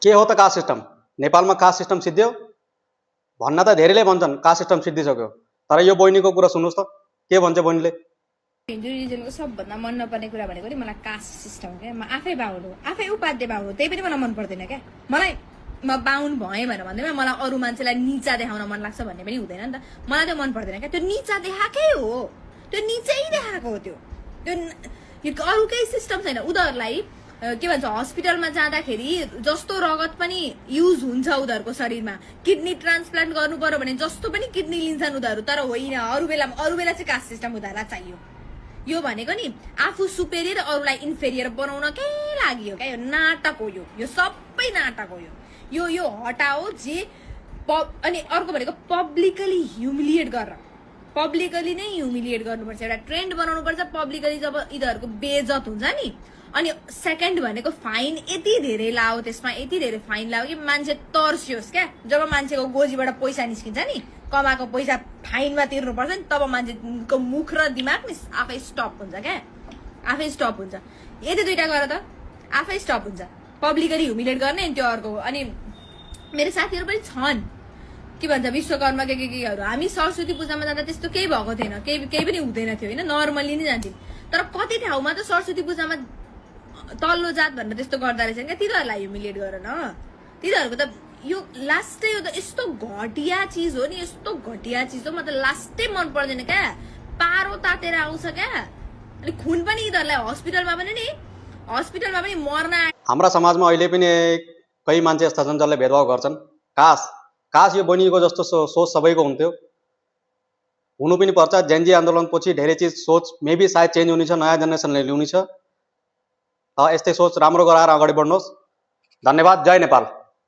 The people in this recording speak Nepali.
के हो त कास्ट सिस्टम? नेपालमा कास्ट सिस्टम सिद्धियो भन्न त धेरैले भन्छन् कास्ट सिस्टम सिद्धिसक्यो, तर यो बहिनीको कुरा सुन्नुहोस् त के भन्छ बहिनीले। हिन्दू रिलिजनको सबभन्दा मन नपर्ने कुरा भनेको नि मलाई कास्ट सिस्टम क्या। म आफै बाहुन हो, आफै उपाध्याय बाहुन हो, त्यही पनि मलाई मन पर्दैन क्या। मलाई म बाहुन भएँ भनेर भन्दैमा मलाई अरू मान्छेलाई निचा देखाउन मन लाग्छ भन्ने पनि हुँदैन नि त। मलाई त्यो मन पर्दैन क्या। त्यो निचा देखाएकै हो, त्यो निचै देखाएको हो। त्यो अरू केही सिस्टम छैन। उनीहरूलाई के भन्छ हस्पिटलमा जाँदाखेरि जस्तो रगत पनि युज हुन्छ उनीहरूको शरीरमा, किडनी ट्रान्सप्लान्ट गर्नु पर्यो भने जस्तो पनि किडनी लिन्छन् उनीहरू। तर होइन, अरू बेला चाहिँ कास्ट सिस्टम उनीहरूलाई चाहियो। यो भनेको नि आफू सुपेरियर अरूलाई इन्फेरियर बनाउनकै लागि हो क्या। यो नाटक हो, यो सबै नाटक हो। यो हटाओ जे अनि अर्को भनेको पब्लिकली ह्युमिलिएट गरेर, पब्लिकली नै ह्युमिलिएट गर्नुपर्छ। एउटा ट्रेन्ड बनाउनुपर्छ पब्लिकली जब यिनीहरूको बेइज्जत हुन्छ नि। अनि सेकेन्ड भनेको फाइन यति धेरै लाओ, त्यसमा यति धेरै फाइन लाओ कि मान्छे तर्सियोस् क्या। जब मान्छेको गोजीबाट पैसा निस्किन्छ नि, कमाएको पैसा फाइनमा तिर्नुपर्छ नि, तब मान्छेको मुख र दिमाग नि आफै स्टप हुन्छ क्या, आफै स्टप हुन्छ। यति दुइटा गर त आफै स्टप हुन्छ। पब्लिकली ह्युमिलिएट गर्ने अनि त्यो अर्को। अनि मेरो साथीहरू पनि छन् के भन्छ विश्वकर्मा केहरू। हामी सरस्वती पूजामा जाँदा त्यस्तो केही भएको थिएन, केही पनि हुँदैन थियो होइन, नर्मली नै जान्थ्यौँ। तर कति ठाउँमा त सरस्वती पूजामा तल्लो जात भनेर त्यस्तो गर्दा रहेछ क्या। तिनीहरूलाई ह्युमिलिएट गर न। तिनीहरूको त यो लास्टै हो त। यस्तो घटिया चिज हो नि, यस्तो घटिया चिज हो। म त लास्टै मन पर्दैन क्या। पारो तातेर आउँछ क्या। अनि खुन पनि यिनीहरूलाई हस्पिटलमा पनि मर्न। हाम्रा समाजमा अहिले पनि कही मान्छे यस्ता छन् जसले भेदभाव गर्छन्। काश यो बहिनीको जस्तो सोच सबैको हुन्थ्यो, हुनु पनि पर्छ। जेनजी आन्दोलनपछि धेरै चिज सोच मेबी सायद चेन्ज हुनेछ, नयाँ जेनेरेसनले ल्याउनेछ। यस्तै सोच राम्रो गराएर अगाडि बढ्नुहोस्। धन्यवाद। जय नेपाल।